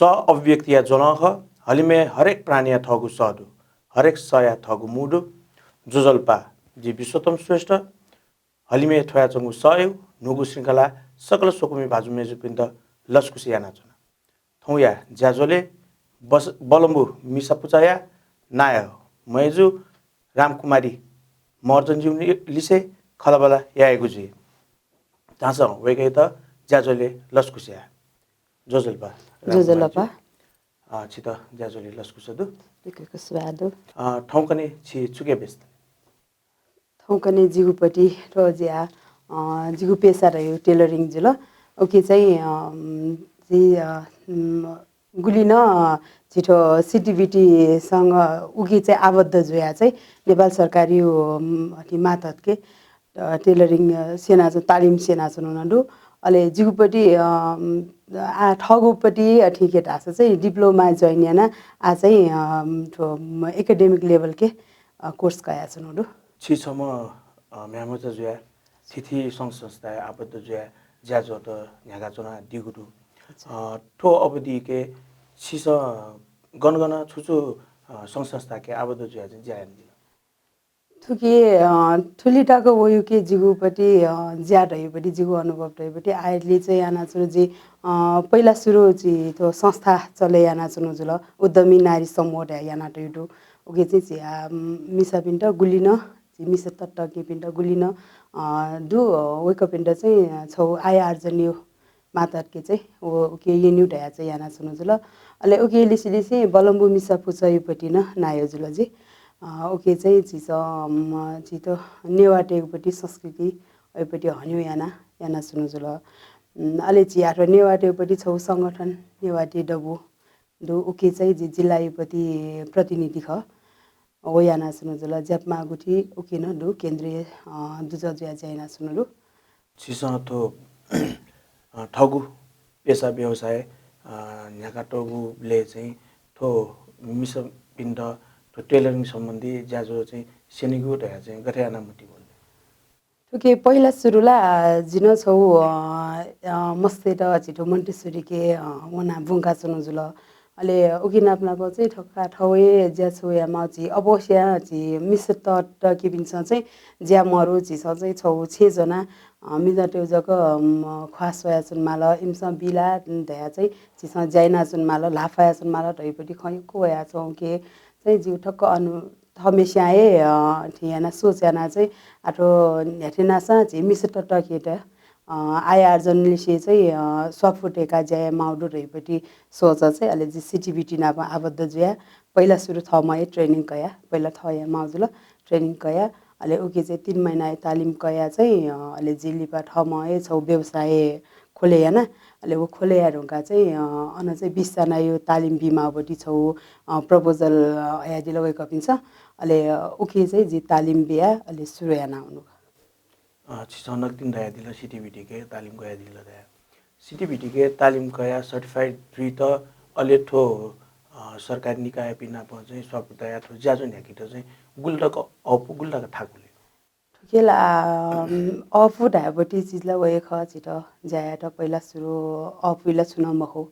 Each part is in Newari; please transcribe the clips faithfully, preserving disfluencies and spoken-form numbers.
सः अभिव्यक्तिया ज्वलं खः। हलिमय् हरेक प्राणीया थःगु सः दु, हरेक सःया थःगु मू दु। ज्वजलपा, जि विश्वतम श्रेष्ठ। हलिमय् थ्वयाच्वंगु सःया न्हूगु श्रृंखला सकल स्वकुमि भाजु मय्जुपिन्त लसकुस यानाच्वना। थौंया ज्याझ्वलय् बस-, बलम्बु मिसा पुचःया नायः मय्जु रामकुमारी महर्जनज्यू लि-, लिसे खँल्हाबल्हा यायेगु जुइ। धाःसा वय्कःयात ज्याझ्वलय् लसकुस या। ज्वजलपा, रामकुमारी ज्वजलपा। ज्यू। अ, छित ज्याझ्वलय् लसकुस दु। यक्व यक्व सुभाय् दु। अ, थौंकन्हय् छि छुकी व्यस्त? थौंकन्हय् जिगुपट्टि थ्व ज्या, अ, जिगु पेसा धयागु tailoring जुल। उकी चाहिँ, अ, उम्, जि, अ, उम्, गुलि नं झी थ्व CTBT सँग उकी चाहिँ आबद्ध जुया चाहिँ नेपाल सरकारया, उम्, अथि मातहतके, अ, tailoring, अ, स्यनाच्वं-, तालिम स्यनाच्वनागु दु। अले जिगुपट्टि, अ, उम्, आ, थःगुपट्टि, अ, थीके धाःसा चाहिँ diploma join याना आ चाहिँ, अ, उम्, थ्व, उम्, academic level के अ, course कयाच्वनागु दु। छि छम्ह, अ, म्ह्याय्मचा जुया थीथी संघ संस्थाय् आबद्ध जुया ज्याझ्वःत न्ह्याकाच्वनादीगु दु। अच्छा। अ, थ्व अवधिके छिसं गन गन छु छु, अ, संघ संस्थाके आबद्ध जुया चाहिँ ज्या यानादिल? थुकी, अ, थुलि तक वयुके जिगुपट्टि, अ, ज्या धयागुपट्टि, जिगु अनुभव धयागुपट्टि आयतले चाहिँ यानाच्वनागु जि, अ, पहिला सुरु जि थ्व संस्था चले यानाच्वनागु जुल, उद्यमी नारी समूह धया यानातयागु दु। उकी चाहिँ झी, आ, उम्, मिसापिन्त गुलि नं, झी मिसा ततःकेपिन्त गुलि नं, अ, दु, अ, वय्कःपिन्त चाहिँ छगू आय आर्जनया मातहतके चाहिँ व उकी यनेगु धया चाहिँ यानाच्वनागु जुल। अले उकी लिसे लिसे बलम्बु मिसा पुचःयापट्टि नं नायः जुल जि। अ, उकी चाहिँ झीसं, अम, झीत नेवाःतय्गुपट्टि संस्कृति वय्पट्टि हनेगु याना, यानाच्वनागु जुल। उम्, अले झी आः थ्व नेवाःतय्गुपट्टि छगू संगठन नेवाः देय् दबू दु, उकी चाहिँ जि जिल्लायापट्टि प्रतिनिधि खः। व यानाच्वनागु जुल। ज्यापमा गुथि उकी नं दु, केन्द्रीय, अ, दुजः जुया ज्या यानाच्वनागु दु। छिसं थ्व, अ, थःगु पेसा व्यवसाय, अ, न्ह्याकातःगुबलय् चाहिँ थ्व मिसापिन्त थ्व tailoring सम्बन्धी ज्याझ्वः चाहिँ स्यनेगु धया चाहिँ गथे यानाः मतिइ वल? थुकी पहिला सुरु ला, अ, जिं छगू, अ, अ, मस्तय्त झी थ्व मन्टेश्वरीके, अ, वनाः ब्वंकाच्वनागु जुल। अले उकी नाप नाप चाहिँ थःथःगु हे ज्या छगू यायेमाः, झी अवश्य झी मिसा ततःकेपिन्सं चाहिँ ज्या मरु, झीसं चाहिँ छगू छेँ ज्वनाः, अ, मिजंतय्गु जक, अम, ख्वाः स्वयाच्वनेमाल, इमिसं बिल धया चाहिँ झीसं ज्या यानाच्वनेमाल, ल्हाः फयाच्वनेमाल धइपट्टि खँ यक्व वयाच्वंके चाहिँ जिगु ठक्क अनु-, थम्हेस्यां हे, अ, थथे यानाः सोच यानाः चाहिँ आः थ्व न्ह्याथेनासां झी मिसा ततःकेत, अ, आय आर्जन लिसे चाहिँ, अ, स्वापू तय्काः ज्या यायेमाःगु दु धइपट्टि सोच चाहिँ अले जि CTBT नाप आबद्ध जुया। पहिला सुरु थःम्हं हे training कया, पहिला थः यायेमाःगु जुल, training कया। अले उकी चाहिँ तीन महिनाया तालिम कया चाहिँ, अ, अले जि लिपा थःम्हं हे छगू व्यवसाय खोले याना। अले व खोले याये धुंकाः चाहिँ, अ, अन चाहिँ बीस जनाया तालिम बीमाःगुपट्टि छगू, अ, proposal, अ, हयादिल वय्कःपिन्सं। अले, अ, उकी चाहिँ जि तालिम बिया, अले सुरु याना वनागु। अ, छिसं नकतिनि धयादिल CTBT के तालिम कयादिल धया। CTBT के तालिम कया certified जुइत अले थ्व, अ, सरकारी निकायपिं नाप चाहिँ स्वापू तया थ्व ज्याझ्वः न्ह्याकेत चाहिँ गुलि तक अःपु, गुलि तक थाकु ले? थुकी ला, अम, अःपु धायेपट्टि चिज ला व हे खः, झीत ज्या यायेत पहिला सुरु अःपुइ ला छुं नं मखु,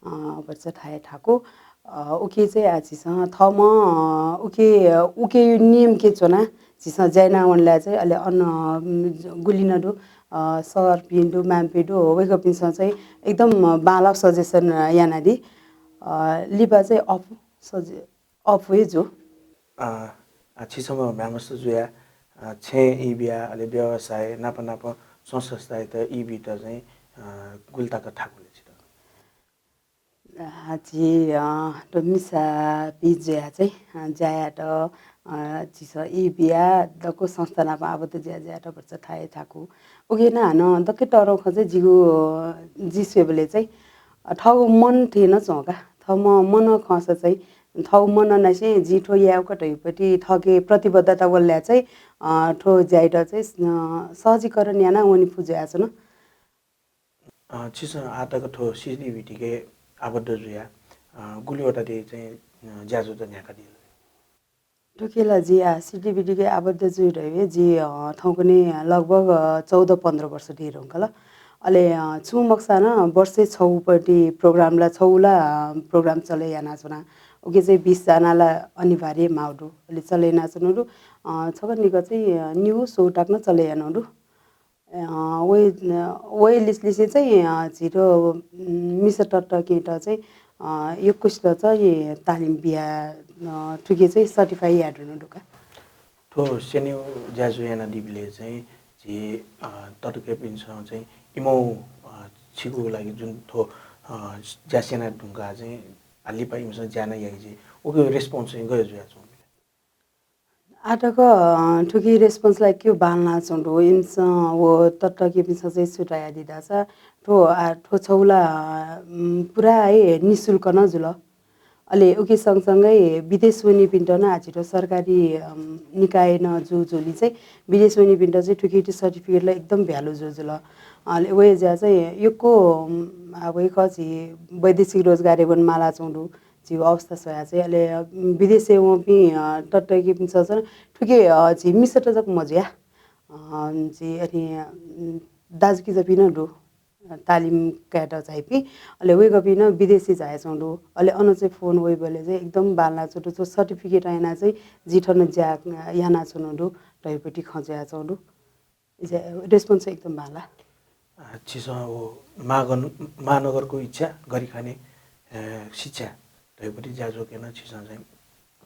अ, भचा थाय् थाकु। अ, उकी चाहिँ आः झीसं थःम्हं, अ, उकी, उकी नियमके च्वनाः झीसं ज्या याना वनेला चाहिँ अले अन, अम, गुलि नं दु, अ, सरपिं दु, म्यामपिं दु, वय्कःपिन्सं चाहिँ एकदम बांलाः suggestion यानादी। अ, लिपा चाहिँ अःपु सजे-, अःपु हे जू। अ, अ, छि छम्ह म्ह्याय्मचा जुया, अ, छेँ ई बिया, अले व्यवसाय नाप नाप संस्था संस्थायात ई बीत चाहिँ, अ, गुलि तक थाकु ले छित? अ, झी, अ, थ्व मिसापिं जुया चाहिँ, अ, ज्या यायेत, अ, झीसं ई बिया दक्व संस्था नाप आबद्ध जुया ज्या यायेत भचा थाय् थाकु। उकी नं हानं दक्व तःधंगु खँ चाहिँ जिगु, अ, जि स्वयेबलय् चाहिँ, अ, थःगु मन थें नं च्वं का। थःम्हं मन खंसा चाहिँ, थःगु मन नासें जिं थ्व यायेगु का धइपट्टि थःके प्रतिबद्धता वल ला चाहिँ, अ, थ्व ज्यायात चाहिँ, अ, सहजीकरण याना वने फु जुयाच्वन। अ, छिसं आः तक थ्व CTBT के आबद्ध जुया, अ, गुलि वटा दे चाहिँ, अ, ज्याझ्वःत न्ह्याकादिल? थुखेला जि आ सिडिबिडिके आबद्ध जुइ धइबे जि अ, थौंकने लगभग अ, चौध पन्ध्र वर्ष दे धुंकल। अले अ, छु मक्सान वर्षे छौपट्टि प्रोग्रामला छौला प्रोग्राम चले यानाच्वना। उके चाहिँ बिस जनाला अनिवार्य माउ दु। अले चले यानाच्वनु दु। अ, छगः निक चाहिँ अ, निउ सौ तक न चले यानु दु। अ, वइ, अ, वइ लिसलिसे चाहिँ अ, झिरो मिसा तत्तकेत चाहिँ अ, यक्कुसित चाहिँ तालिम बिया अ, थुके चाहिँ सर्टिफाई यादुनु दुका। थ्व सेन्यु ज्याझ्वः यानादीबलय् चाहिँ झी अ, तत्तकेपिन्सं चाहिँ इमौ अ, छिगु लागि जुन थ्व अ, ज्या स्यना धुंका चाहिँ हालिपा इमिसं ज्या याइजे उके रेस्पोन्स चाहिँ गयो जुया चुं। आटक अ, थुकी रेस्पोन्स लाइक क्यु बांलाच्वंदु। इमिसं व तत्तकेपिन्सं चाहिँ सुटायादी दासा थ्व आ, थ्व छौला अ, उम्, पुरा है निशुल्क न जुल। अले उके सँगसँगै विदेश वनीपिन्त न आझिटो सरकारी अम, निकाय न जु जुली चाहिँ विदेश वनीपिन्त चाहिँ थुकी सर्टिफिकेट ल एकदम भ्यालु जु जुल। अले वय ज्या चाहिँ यक्को अम, आ, वय खची वैदेशिक रोजगार वन माला चौंदु। झीगु अवस्था स्वया चाहिँ अले अ, विदेशय् वंपिं अ, तत्तकेपिन्सं चाहिँ थुके अ, झी मिसात जक मजुया। अ, झी अनि अ, दाजुकिजापिं नं दु। अ, तालिम कायेत झाइपिं। अले वय्कःपिं नं विदेशय् झायाच्वंदु। अले अन चाहिँ फोन वइबलय् चाहिँ एकदम बांलाच्वंदु। थ्व सर्टिफिकेट याना चाहिँ जि थन ज्या अ, यानाच्वनु दु। धइपट्टि खँ जुयाच्वंदु। इजा रेस्पोन्स एकदम बांला। अ, छिसं व महागन-, महानगरको इच्छा गरिखाने अ, शिक्षा धइपट्टि ज्याझ्वः केन छिसं चाहिँ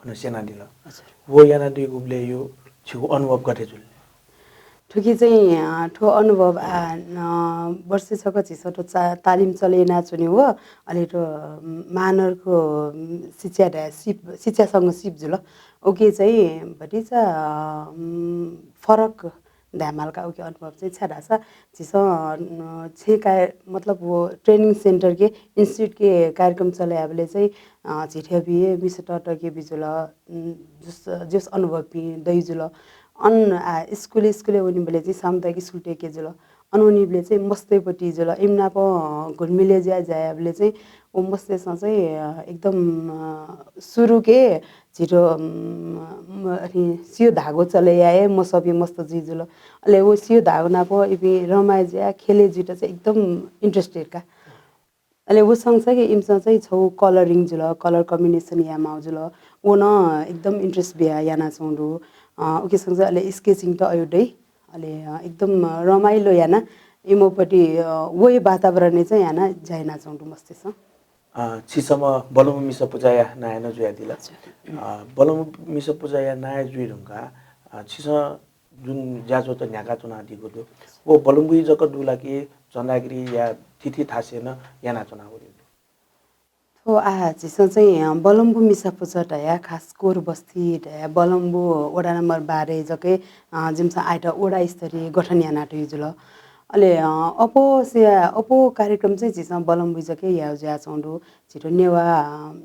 अन स्यनादिल। हजुर। व यानादीगुबलय् यो छिगु अनुभव गथे जुल? थुकी चाहिँ अ, थ्व अनुभव आ, अ, वर्ष छक झीसं थ्व चा-, तालिम चले यानाच्वने व अले थ्व महानगरको अम, शिक्षा ढा-, सिप, शिक्षा संघ सिप जुल। उके चाहिँ भतिचा अम, फरक धायेमालका उके अनुभव चाहिँ छाय् धाःसा झीसं अ, छेँ काय मतलब व ट्रेनिङ सेन्टरके इन्स्टिट्युटके कार्यक्रम चले याबलय् चाहिँ अ, झीथेबी मिसा तत्तके बिजुल। उम, जस, जस अनुभवपिं दइ जुल। अन आ, स्कुल स्कुलय् वनीबलय् चाहिँ सामुदायिक स्कुल तेके जुल। अन वनीबलय् चाहिँ मस्तय्‌पट्टि जुल। इमनाप अ, घुलमिले ज्या ज्या याबलय् चाहिँ व मस्तय्‌सं चाहिँ अ, एकदम अ, सुरुके झिरो अम, अ, अथि सियो धागो चले याये मसःपिं मस्त जुइ जुल। अले व सियो धागो नाप इपिं रमाय् ज्या खेले जुइत चाहिँ एकदम इन्ट्रेस्टेड का। अले व सँगसँगै इमिसं चाहिँ छौ कलरिङ जुल, कलर कम्बिनेसन याये माउ जुल। व नं एकदम इन्ट्रेस्ट बिया यानाच्वंदु। अ, उके सँगसँगै अले स्केचिङ त अयु दइ। अले अ, एकदम अ, रमाइलो याना इमोपट्टि अ, वही वातावरणय् चाहिँ याना ज्या यानाच्वंदु मस्तय्‌सं। अ, छिसं बलम्बु मिसा पुचःया नायः नं जुयादिल। अ, बलम्बु मिसा पुचःया नायः जुइ धुंका अ, छिसं जुन ज्याझ्वःत न्ह्याकाच्वनादीगु दु, व बलम्बुइ जक दु ला कि चन्द्रागिरिया थीथी थासय् नं यानाच्वनागु दु? थ्व आ, झीसं चाहिँ अ, बलम्बु मिसा पुचः धया खास कोर बस्ती धया बलम्बु वडा नम्बर बाह्र जकै अ, जिमिसं आइत वडा स्तरीय गठन यानातुइ जुल। अले अ, अप्वः से अप्वः कार्यक्रम चाहिँ झीसं बलम्बुइ जकै याउ जुयाच्वंदु। झीत नेवा,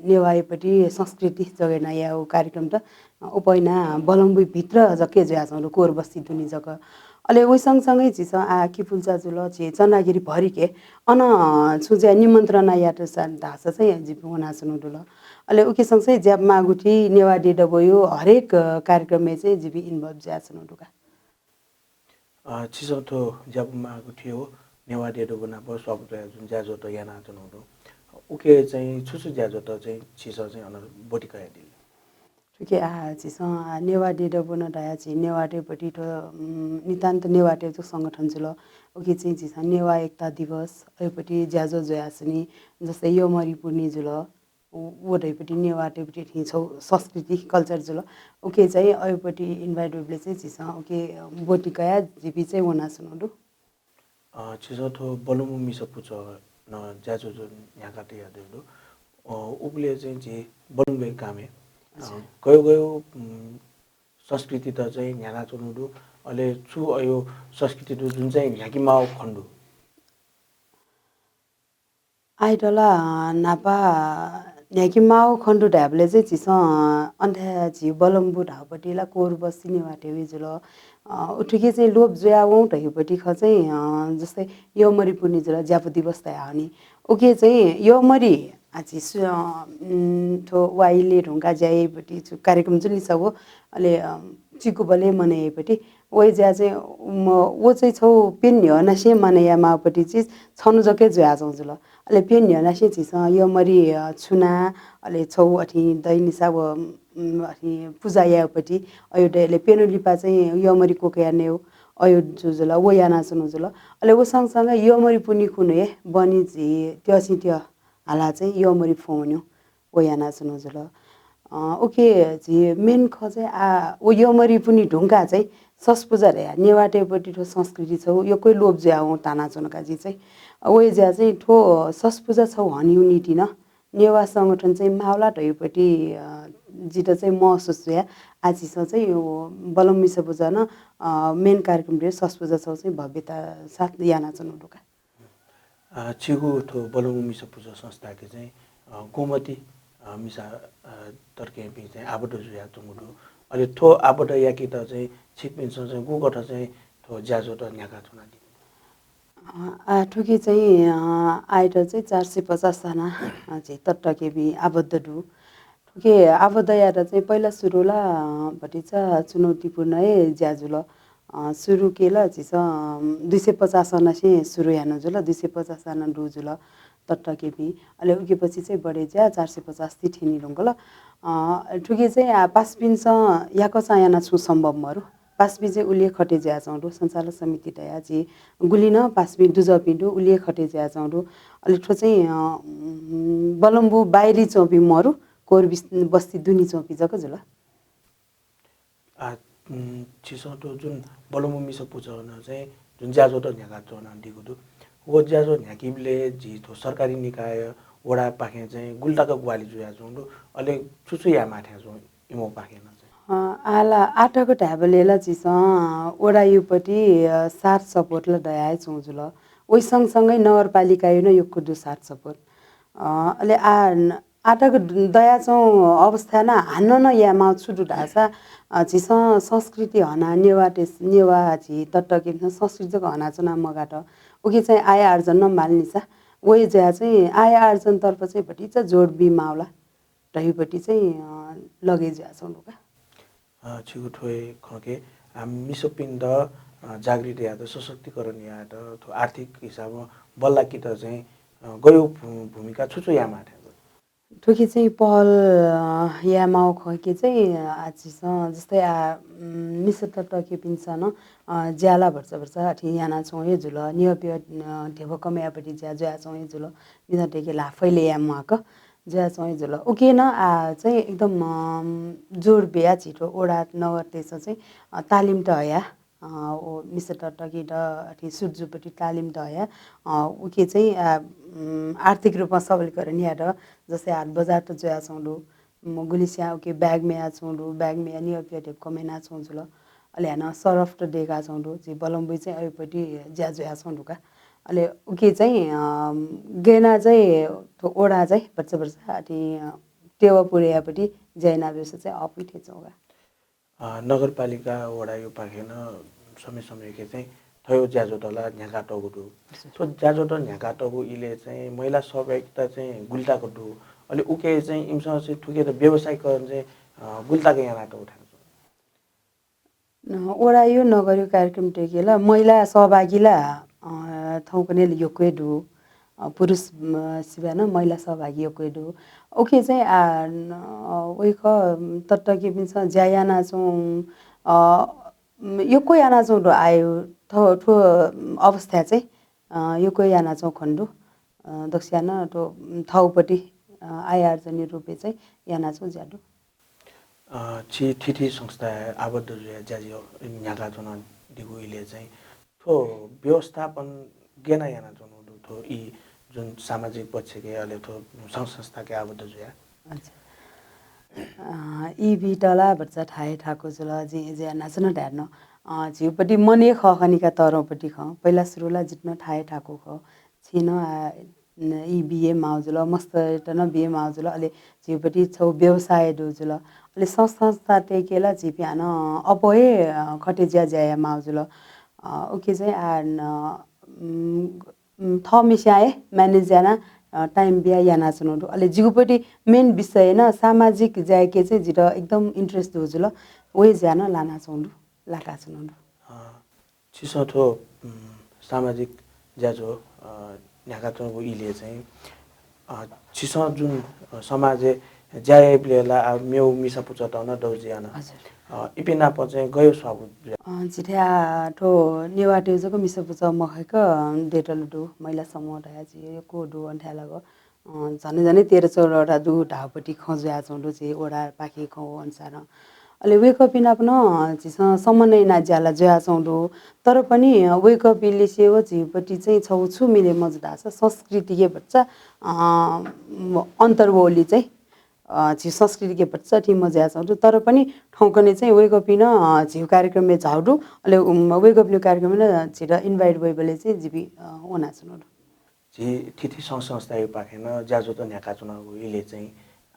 नेवाःयापट्टि संस्कृति जगेना याउ कार्यक्रम त उपैना बलम्बुइ भित्र जके जुयाच्वंदु कोर बस्ती दुनि जक। अले उइ सँगसँगै झीसं आ किपुल्चा जुल झी चन्द्रागिरी भरिके अन छु ज्या निमन्त्रणा यात धाःसा चाहिँ जिपिं वनाच्वनु दुल। अले उके सँगसँगै ज्याप मागुथि नेवा डे दबोयु हरेक अ, कार्यक्रमय् चाहिँ जिपिं इन्भल्भ जुयाच्वनु दुका। अ, छिसं थ्व ज्यापु माःगु थ्व नेवा देदोबो नाप स्वापु तया जुन ज्याझ्वःत यानातनु दु। उके चाहिँ छु छु ज्याझ्वःत चाहिँ छिसं चाहिँ अन ब्वति कयादिल? थुके आ झीसं आ नेवा देदोबो न धया झी नेवाःतय्‌पट्टि थ्व, उम्, नितान्त नेवाःतय् जक संगठन जुल। उके चाहिँ झीसं नेवा एकता दिवस अय्‌पट्टि ज्याझ्वः जुयासनि जस्तै यमरी पुर्णी जुल। व, व धइपट्टि नेवाःतय्‌पट्टि थि छौ संस्कृति, कल्चर जुल। उके चाहिँ अय्‌पट्टि इन्भाइट वइबलय् चाहिँ झीसं उके ब्वति कया जिपि चाहिँ वनाच्वनु दु। अ, छिसं थ्व बलुम्बु मिसा पुचः न ज्याझ्वः न्ह्याका तया दु। अ, उबलय् चाहिँ झी बलुम्बुया गामय्, अ, अच्छा। गयो गयो, उम्, संस्कृति त चाहिँ न्ह्यानाच्वनु दु। अले छु अयो संस्कृति दु जुन चाहिँ न्ह्याके माउ खन दु? आइतला, अ, न्हापा न्ह्याके माउ खन दु धायेबलय् चाहिँ झीसं, अ, अन्थाय् झी बलम्बु धाउपट्टि ला कोर बस्ती नेवाःतय् जुल। अ, उथुके चाहिँ लोप जुया वं धइपट्टि खँ चाहिँ, अ, जस्तै यमरी पुर्णी जुल, ज्यापु दिवस धया हनी। उके चाहिँ यमरी, आ, झी सु-, अ, उम्, थ्व वाइले धुंका ज्या याइपट्टि छु कार्यक्रम जुन लिसा वो, अले, अ, चिकुबले मनय् याइपट्टि, वइ ज्या चाहिँ, म, वो चाहिँ छौ पेन न्ह्यःनासें मनय् यामाःपट्टि चाहिँ छन्हु जके जुयाच्वं जुल। अले पेन न्ह्यःनासें झीसं यमरी, अ, छुना, अले छौ अथि दैनिसा व, उम्, अथि पुजा यायेपट्टि अयो दयले पेनु लिपा चाहिँ यमरी कोकया नेउ अयो जु जुल, वो यानाच्वनु जुल। अले वो सँगसँगै यमरी पुनि खुनु हे बनि झी त्यसिं त्य हाला चाहिँ यमरी फोन्यु वो यानाच्वनु जुल। अ, उके झी मेन ख चाहिँ आ, वो यमरी पुनि धुंका चाहिँ ससपुजा धया नेवाःतय्‌पट्टि थ्व संस्कृति छौ यक्वै लोप जुयावं तानाच्वनु का झी चाहिँ। अ, वइ ज्या चाहिँ थ्व ससपुजा छौ हनिउ निति न नेवा संगठन चाहिँ मावला धयुपट्टि, अ, जित चाहिँ महसुस जुया। आ झीसं चाहिँ यो बलम मिसा पुजा न, अ, मेन कार्यक्रम रे ससपुजा छौ चाहिँ भव्यता साथ यानाच्वनु दुका। अ, छिगु थ्व बलम मिसा पुजा संस्थाके चाहिँ, अ, गोमती, अ, मिसा, अ, तर्केपिं चाहिँ आबद्ध जुयाच्वंगु दु। अले थ्व आबद्ध याकेत चाहिँ छिकपिन्सं चाहिँ गुकथं चाहिँ थ्व ज्याझ्वः त न्ह्याका च्वनादी? अ, आ, थुकी चाहिँ, अ, आइत चाहिँ चार सय पचास जना, अ, झी तत्तकेपिं आबद्ध दु। थुकी आबद्ध यात चाहिँ पहिला सुरुला, अ, भतिचा चुनौतीपूर्ण हे ज्या जुल। अ, सुरु केला झीसं, अ, दुई सय पचास जनासें सुरु याना जुल, दुई सय पचास जना दु जुल तत्तकेपिं। अले उकेपछि चाहिँ बढे ज्या चार सय पचास ति थेनी लुंगल। अ, थुकी चाहिँ आ, पासपिन्सं याकचां याना छुं सम्भव मरु। पासपिं चाहिँ उलिए खटे ज्याचौं दु, सञ्चालक समिति दया झी गुलिनं पासपिं दुजपिं दु, उलिए खटे ज्याचौं दु। अले थ्व चाहिँ, अ, उम्, बलम्बु बाहिरी चौपि मरु, कोर बिस-, बस्ती दुनी चौपि जक जुल। आ, उम्, छिसं थ्व जुन बलम्बु मिसा पुजा न चाहिँ जुन ज्याझ्वः त न्ह्याका च्वना दिगु दु। वो ज्याझ्वः न्ह्याकिबले झी थ्व सरकारी निकाय वडा पाखें चाहिँ गुलताक ग्वाली जुयाचौं दु। अले छु छु यामा थ्या चौं इमो पाखें न चाहिँ। अ, आला आटक ढाबलेला झीसं, अ, वडायुपट्टि, अ, साथ support ला दयाए चौं जुल। वइ सँगसँगै नगरपालिकायु न यक्व दु साथ support। अ, अले आ, न-, आटक द-, दयाचौं अवस्था न हान्न न यामा छु दु धासा, अ, झीसं संस्कृति हना नेवा देश, नेवा झी तत्तके संस्कृति जक हना चुना मगात। उके चाहिँ आय आर्जन न मालनिसा। वइ ज्या चाहिँ आय आर्जन तर्फ चाहिँ भतिचा जोड बी मावला। धयुपट्टि चाहिँ, अ, लगे ज्याचौं दु का। अ, छिगु थ्व हे खँके, आ, मिसापिन्त, अ, जागृत यात, सशक्तिकरण यात, थ्व आर्थिक हिसाबं बल्लाकित चाहिँ, अ, गयो भू-, भूमिका छु छु यामा थ्या? थुकी चाहिँ पहल, अ, यामाव खँके चाहिँ, अ, आ झीसं जस्तै आ, उम्, मिसा तत्तकेपिन्सं न, अ, ज्याला भर्चा भर्चा अथि याना चौं हे जुल, नियपिय, अ, धेबकम यापट्टि ज्या जुया चौं हे जुल, मिसा देके ला फैले यामाक। जुया चौं जुल। उके न आ चाहिँ एकदम, अम, जोड बिया झीथ्व ओडा नगरतेस चाहिँ, अ, तालिम त हया, अ, ओ मिसा तत्तके द अथि सुरजुपट्टि तालिम त हया, अ, उके चाहिँ, आ, उम्, आर्थिक रूपमा सबलीकरण यात, जस्तै हाट बजार त जुया चौं दु, म, गुलिस्या उके bag मेया चौं दु, bag मेया नियपिया धेबकम याना चौं जुल। अले हानं सरफ त देका चौं दु, झी बलम्बुइ चाहिँ अयुपट्टि ज्या जुया चौं दु का। अले उके चाहिँ, अ, गेना चाहिँ थ्व ओडा चाहिँ भर्चा भर्चा अथि, अ, टेवा पुरेयापट्टि ज्या याना बेस चाहिँ अपुइ थेचौं का। अ, नगरपालिका वडायु पाखें न समय समयके चाहिँ थयो ज्याझ्वः तला न्ह्याका तगु दु। हजुर। थ्व ज्याझ्वः त न्ह्याका तगु इले चाहिँ महिला सहभागिता चाहिँ गुलताक दु। अले उके चाहिँ इमिसं चाहिँ थुके त व्यवसायीकरण चाहिँ, अ, गुलताक याना तगु थाय् दु। अ, ओडायु नगरयु कार्यक्रम तेकेला महिला सहभागीला, अ, थौंकन्हय् यक्व दु। अ, पुरुष, म, सिबें न महिला सहभागी यक्व दु। उके चाहिँ आ, न, अ, वइख तत्तकेपिन्सं ज्या याना चौं, अ, म, यक्व याना चौं दु आयु थ्व, थ्व अवस्था चाहिँ, अ, यक्व याना चौं खने दु। अ, दक्वस्यां न थ्व, थौपट्टि, अ, आय आर्जनयु रूपे चाहिँ याना चौं ज्या दु। अ, छि थीथी संस्थाय् आबद्ध जुया ज्याझ्वः न्ह्याका च्वनादीगु इले चाहिँ थ्व व्यवस्थापन गेना याना च्वनादु थ्व ई जुन सामाजिक पक्षके अले थ्व संघ संस्थाके आबद्ध जुया? अच्छा। अ, ई बीतला भचा थाय् थाकु जुल, जि, जि नाचन धायेन। अ, झिउपट्टि मने खः खनिका तरौपट्टि खँ। पहिला सुरुला जितन थाय् थाकु खः। छिन आ, न, ई बिये माउ जुल, मस्तय्‌त नं बिये माउ जुल, अले झिउपट्टि छौ व्यवसाय दु जुल। अले संस्था, संस्था तेकेला झिपिं हानं अप्वः हे, अ, खटे ज्या ज्या याये माउ जुल। अ, उके चाहिँ आ, न, उम्, उम्, थःम्हेस्यां हे manage याना, अ, time बिया यानाच्वनागु दु। अले जिगुपट्टि main विषय नं सामाजिक ज्याय्के चाहिँ जितः एकदम interest दु जुल। वहे ज्या नं लानाच्वनागु दु, लाकाच्वनागु दु। अ, छिसं थ्व, उम्, सामाजिक ज्याझ्वः, अ, न्ह्याकाच्वंगु इलय् चाहिँ, अ, छिसं जुन, अ, समाजय् ज्या याइबलय् ला, आ, मेगु मिसा पुचःत नं दौ जुयाः नं। हजुर। अ, इपिं नाप चाहिँ गय् स्वापू जुया? अ, झीथाय् थ्व नेवाःतय् जक मिसा पुचः मखय्क, अ, दय्‌तल दु, महिला समूह धया झी यक्व दु अन थाय् लाक। अ, झन्डै झन्डै तेह्र चौधवटा दु धाःपट्टि खँ जुयाच्वंगु दु, झी वडापाखें खँ व अनुसारं। अले वय्‌कःपिं नाप नं, अ, झीसं समन्वय यानाः ज्या ला जुयाच्वंगु दु। तर पनि, अ, वय्‌कःपिंलिसे व झीपट्टि चाहिँ छगू छु मिले मजू धाःसा संस्कृतिके भचा, अ, म-, अन्तर वःगुलिं चाहिँ, अ, झी संस्कृतिके भचा थी मजुयाच्वंगु दु। तर पनि थौंकन्हय् चाहिँ वय्‌कःपिं नं, अ, झीगु कार्यक्रमय् झाःगु दु। अले, उम्, वय्‌कःपिनिगु कार्यक्रमय् नं झीत invite वइबलय् चाहिँ जिपिं, अ, वनाच्वनागु दु। झी थीथी संघ संस्थायागु पाखें नं ज्याझ्वःत न्ह्याकाच्वनागु इलय् चाहिँ,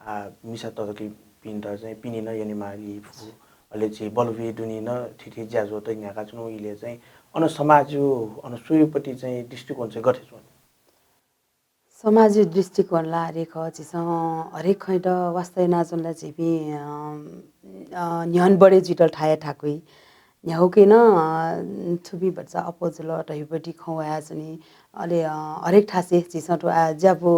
आ, मिसा तताकेहेँपिन्त चाहिँ पिने नं यनेमाली फु। अले झी बल्हुबुइ दुने नं थीथी ज्याझ्वःत न्ह्याकाच्वनागु इलय् चाहिँ अन समाजयु, अन स्वयेपट्टि चाहिँ दृष्टिकोण चाहिँ गथे च्वं? समाजयु दृष्टिकोण ला हरेक खः, झीसं हरेक खँयात वास्ता यानाच्वने ला झीपिं, अ, अ, न्ह्यःने बढे जुइतल थाय् थाकुइ। न्ह्यागुके नं, अ, थुपिं भचा अप्वः जुल धइपट्टि खँ वयाच्वनी। अले, अ, हरेक थासय् झीसं थ्व आ ज्यापु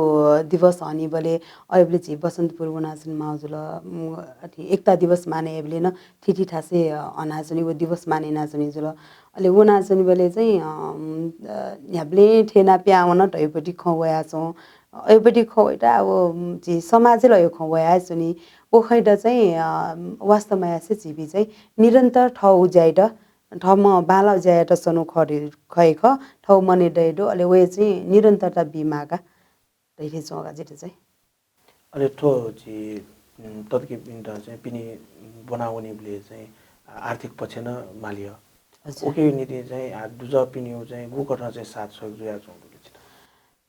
दिवस हनीबलय् अयेबलय् झी बसन्तपुर वनाच्वने माः जुल। उम्, अथे एकता दिवस माने याइबलय् नं थीथी थासय्, अ, हनाच्वनी, व दिवस माने यानाच्वनी जुल। अले वनाच्वनीबलय् चाहिँ, अ, उम्, अ, न्ह्याबलें थेना पिहां वन धइपट्टि खँ वयाच्वं। अयेपट्टि खँ वइत आ व, उम्, झी समाजय् ला अय् खँ वयाच्वनी। व खँयात चाहिँ, अ, वास्ता मयासें झीपिं चाहिँ निरन्तर थःगु ज्यायात थःम्हं बांलाःगु ज्या यात सनु खः धइ-, खः हे खः, थःगु मनय् दये दु, अले वय् चाहिँ निरन्तरता बी माः का धइथें च्वं का जितः चाहिँ। अले थ्व झी, उम्, तताकेहेँपिन्त चाहिँ पिने ब्वना वनीबलय् चाहिँ आर्थिक पक्ष नं माली हः। हजुर। उकिया निंतिं चाहिँ, आ, दुजःपिनिगु चाहिँ गुकथं चाहिँ साथ सहयोग जुयाच्वंगु दु ले छितः?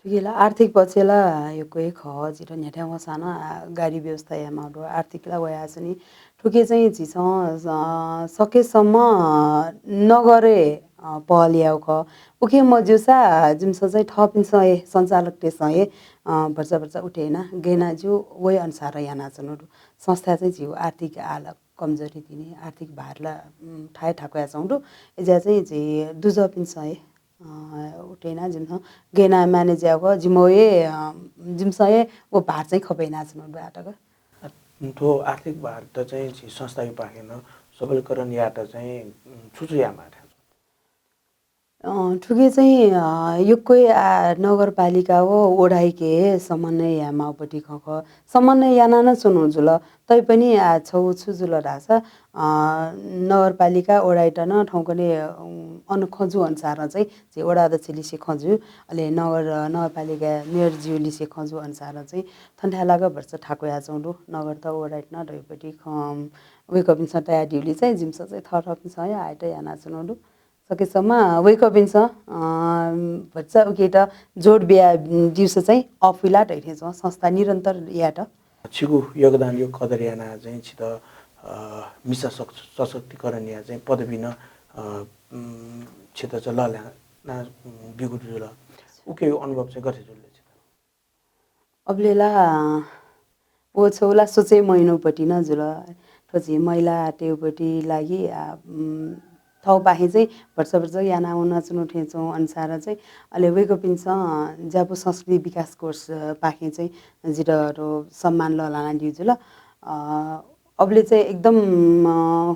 थुकी ला आर्थिक पक्ष ला यक्व हे खः, जितः न्ह्याथाय् वंसां नं, आ, गाडी व्यवस्था यायेमाः दु, आर्थिक ला वयाच्वनी। थुकी चाहिँ झीसं, अ, सकेसम्म, अ, नगरय्, अ, पहल यायेगु खः। उकी मज्यूसा जिमिसं चाहिँ थःपिन्सं हे, सञ्चालकतय्सं हे, अ, भचा भचा उठे याना गय् याना ज्यू, वहे अनुसार यानाच्वनागु दु। संस्था चाहिँ झीगु आर्थिक हालत कमजोरी तिनि आर्थिक भार ला, उम्, थाय् थाकुयाच्वंगु दु। अय्‌जुया चाहिँ झी दुजःपिन्सं हे, अ, उठे याना जिमिसं गय् याना manage यायेगु खः, जिमिगु हे, अ, जिमिसं हे व भार चाहिँ खपय् यानाच्वनागु दु आःतक। अ, थ्व आर्थिक भारत चाहिँ झी संस्थायापाखें नं सबलीकरण यायेत चाहिँ, उम्, छु छु यायेमाः थें च्वं? अ, थुकी चाहिँ, अ, यक्व हे आ नगरपालिका व वडायाके समन्वय यायेमाःगुपट्टि खँ खः। समन्वय याना नं च्वनागु जुल। तैपनि आ छगू छु जुल धाःसा, अ, नगरपालिका वडायात नं थौंकन्हय्, अ, अन खँ जू अनुसारं चाहिँ झी वडा अध्यक्षलिसे खँ जू, अले नगर, नगरपालिका मेयरज्यूलिसे खँ जू अनुसारं चाहिँ थन थाय् लाक भचा थाकुयाच्वंगु दु। नगरत वडायात नं धइपट्टि खँ वय्‌कःपिन्सं तयादीगुलिं चाहिँ जिमिसं चाहिँ थःथःपिन्सं हे आःयात यानाच्वनागु दु। सकेसम्म वय्‌कःपिन्सं, अ, भचा उकियात जोड बिया, उम्, दिउसा चाहिँ अःपुइ ला धइथें च्वं, संस्था निरन्तर यायेत। छिगु योगदानया कदर यानाः चाहिँ छितः, अ, मिसा सक-, सशक्तिकरणया चाहिँ पदवी नं, अ, उम्, छितः चाहिँ लःल्हाना, उम्, ब्यूगु जुल। उकिया अनुभव चाहिँ गथे जुल ले छितः? अबलय् ला, अ, व छगू ला सोचे मयानागुपट्टि नं जुल। थ्व झी महिलातय्‌पट्टि लागि, आ, उम्, थःपाखें चाहिँ भचा भचा याना वनाच्वनागु थें च्वं अनुसार चाहिँ, अले वय्‌कःपिन्सं, अ, ज्यापु संस्कृति विकास कोष, अ, पाखें चाहिँ जितः थ्व सम्मान लःल्हानादीगु जुल। अ, अबलय् चाहिँ एकदम, अ,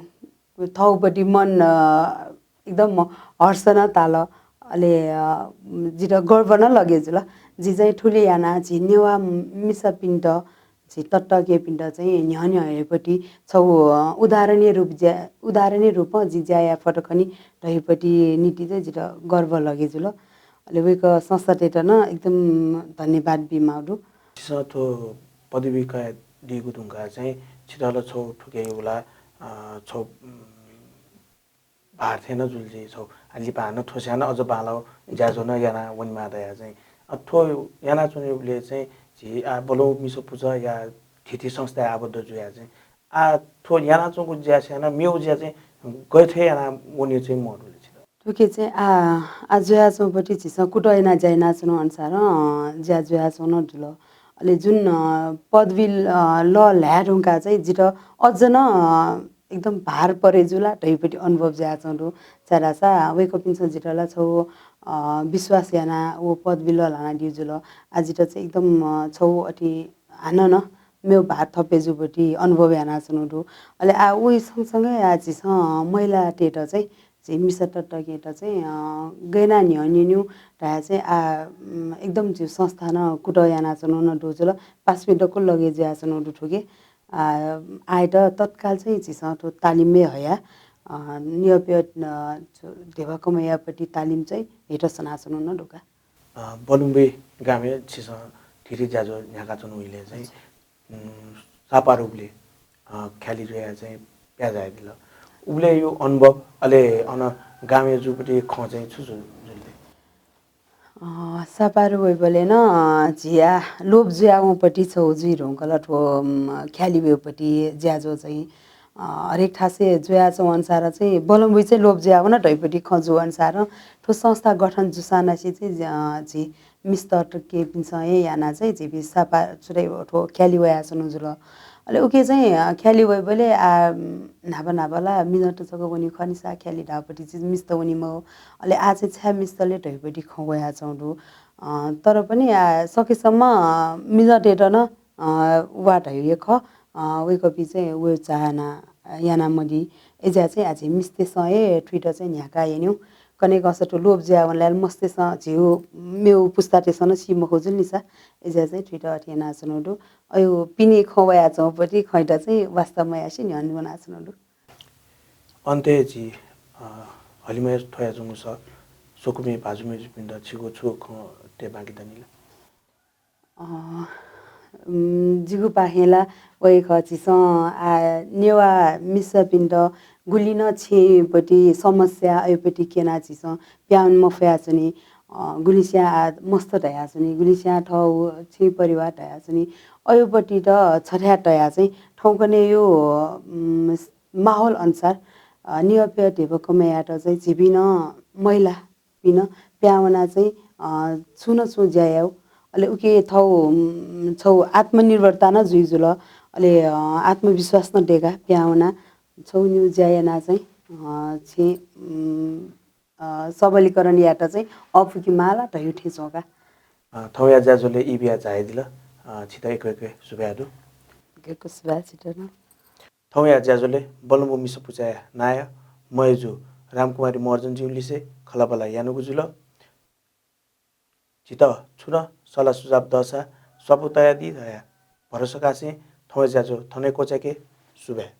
थःगुपट्टि मन, अ, एकदम हर्ष नं ताल। अले, अ, जितः गर्व नं लगे जुल। जि चाहिँ थुलि यानाः झी नेवाः मिसापिन्त, झी तताकेहेँपिन्त चाहिँ न्ह्यःने हयेपट्टि छगू, अ, उदाहरणीय रूप ज्या-, उदाहरणीय रूपं जि ज्या याये फत खनी धइपट्टि निंतिं चाहिँ जितः गर्व लगे जुल। अले वय्‌कः संस्थातय्‌त नं एकदम धन्यवाद बीमाःगु दु। छिसं थ्व पदवी कयादीगु धुंकाः चाहिँ छितः ला छगू थुकिया ला, अ, छगू, उम्, भार थें नं जुल जि छगू। आ, लिपा हानं थ्व स्वयां नं अझ बांलाःगु ज्याझ्वः नं याना वनेमाः धयाः चाहिँ। अ, थ्व यानाच्वनेबलय् चाहिँ झी आ बल्लाःगु मिसा पुचःया थीथी संस्थाय् आबद्ध जुयाः चाहिँ। आ, थ्व यानाच्वंगु ज्या स्वयां नं मेगु ज्या चाहिँ गथे याना वने चाहिँ मदु ले छितः? उके चाहिँ आ आ जुयाच्वंपट्टि झीसं कुतः याना ज्या यानाच्वनु अनुसार अ, ज्या जुयाच्वनु जुल। अले जुन अ, पदवी ल- अ, लः ल्हाये धुंका चाहिँ जितः अझ न अ, एकदम भार परे जुला धैपट्टि अनुभव जुयाच्वं दु। छाय्धाःसा वय्कःपिन्सं जितः ला छौ अ, विश्वास याना व पदवी लः ल्हानादिउ जुल। आ जितः चाहिँ एकदम अ, छौ अति हानं न मेव भार थपे जुपट्टि अनुभव यानाच्वनु दु। अले आ उइ सँगसँगै आ झीसं महिलातय्त चाहिँ झी मिसा ततकेत चाहिँ अ, गय् याना न्ह्यः न्यन्यु धया चाहिँ आ उम्, एकदम झी संस्थान कुतः यानाच्वनु न दु जुल। पासापिं दक्व लगे जुयाच्वनु दु थुके। आ, आयत तत्काल चाहिँ झीसं थ्व तालिमय् हया अ, नियपय अ, छु, धेबा कमय्यापट्टि तालिम चाहिँ हेत सनाच्वनु न दुका। अ, बलुम्बुइ गामय् छिसं थीथी ज्याझ्वः न्ह्याकाच्वनु हुइले चाहिँ उम्, सापारुबले अ, ख्यालि जुया चाहिँ प्याजा यादिल। उबले यु अनुभव अले अन गामय् जुपट्टि खँ चाहिँ छु छु जुल दे? अ, सापारु वइबले न अ, झिया लोभ जुयावंपट्टि छौ जुइ धुंकल थ्व उम्, ख्यालि वय्पट्टि ज्याझ्वः चाहिँ अ, हरेक थासे जुयाच्वं अनुसार चाहिँ बलम्बुइ चाहिँ लोभ जुयावन धैपट्टि खँ जु अनुसार थ्व संस्था गठन जुसानासे चाहिँ अ, झी मिस ततकेपिन्सं हे याना चाहिँ झीपिं सापा चुराइ थ्व ख्यालि वयाच्वनु जुल। अले उके चाहिँ अ, ख्यालि वइबले आ उम्, न्हापा न्हापा ला मिजंत जक वनी खनिसा ख्यालि धापट्टि चाहिँ मिस्त वनी मौ। अले आ चाहिँ छाय् मिस्तले धैपट्टि खँ वयाच्वं दु। अ, तर पनि आ सकेसम्म अ, मिजंतय्त न अ, वा धयु हे खः। अ, वय्कःपिं चाहिँ वय् चाहना याना मदी। अय्ज्या चाहिँ आ झी मिस्तेसं हे थुइत चाहिँ न्ह्याका यन्यु। कन्हय् गंसा थ्व लोभ जुयावन लायल मस्तेसं झिउ मेउ पुस्तातय्सं न सी मखु जुल निसा। अय्ज्या चाहिँ थुइत अथे यानाच्वनु दु। अयु पिने खँ वयाच्वंपट्टि खँइत चाहिँ वास्ता मयासे न्ह्यःने वनाच्वनु दु। अन्त्यय् झी अ, हलिमय् थ्वयाच्वंगु स स्वकुमि भाजु मय्जुपिन्त छिगु छु खँ तये बाकी दनिला? अ, उम्, जिगु पाखें ला वय्कः झीसं आ नेवा मिसापिन्त गुलि न छेँपट्टि समस्या अयुपट्टि क्यना झीसं प्याउन मफयाच्वनी। अ, गुलिस्यां आ मस्त धयाच्वनी, गुलिस्यां थौ छेँ परिवार धयाच्वनी। अयुपट्टि त छथाय् तया चाहिँ थौंकन्हय् यु उम्, माहौल अनुसार अ, नियपय धेबा कमय्यात चाहिँ झीपिं न महिला पिन प्यावना चाहिँ अ, छुं न छुं ज्या याउ। अले उके थौ उम्, छौ आत्मनिर्भरता न जुइ जुल। अले अ, आत्मविश्वास न देगा प्यावना छौ न्यु ज्या याना चाहिँ अ, छेँ उम्, अ, सबलीकरण यात चाहिँ अपुकी माला धयु थें च्वंका। अ, थौंया ज्याझ्वलय् ई बिया झायादिल। अ, छित यक्व यक्व सुभाय् दु। यक्व सुभाय् छित न। थौंया ज्याझ्वलय् बलम्बु मिसा पुचःया नायः मय्जु रामकुमारी महर्जनज्यूलिसे खँल्हाबल्हा यानागु जुल। झीत छुं नं सल्लाह सुझाव दःसा स्वापू तयादी धया भरोसा कासें थौंया ज्याझ्वः थनय् क्वचाय्के। सुभाय्।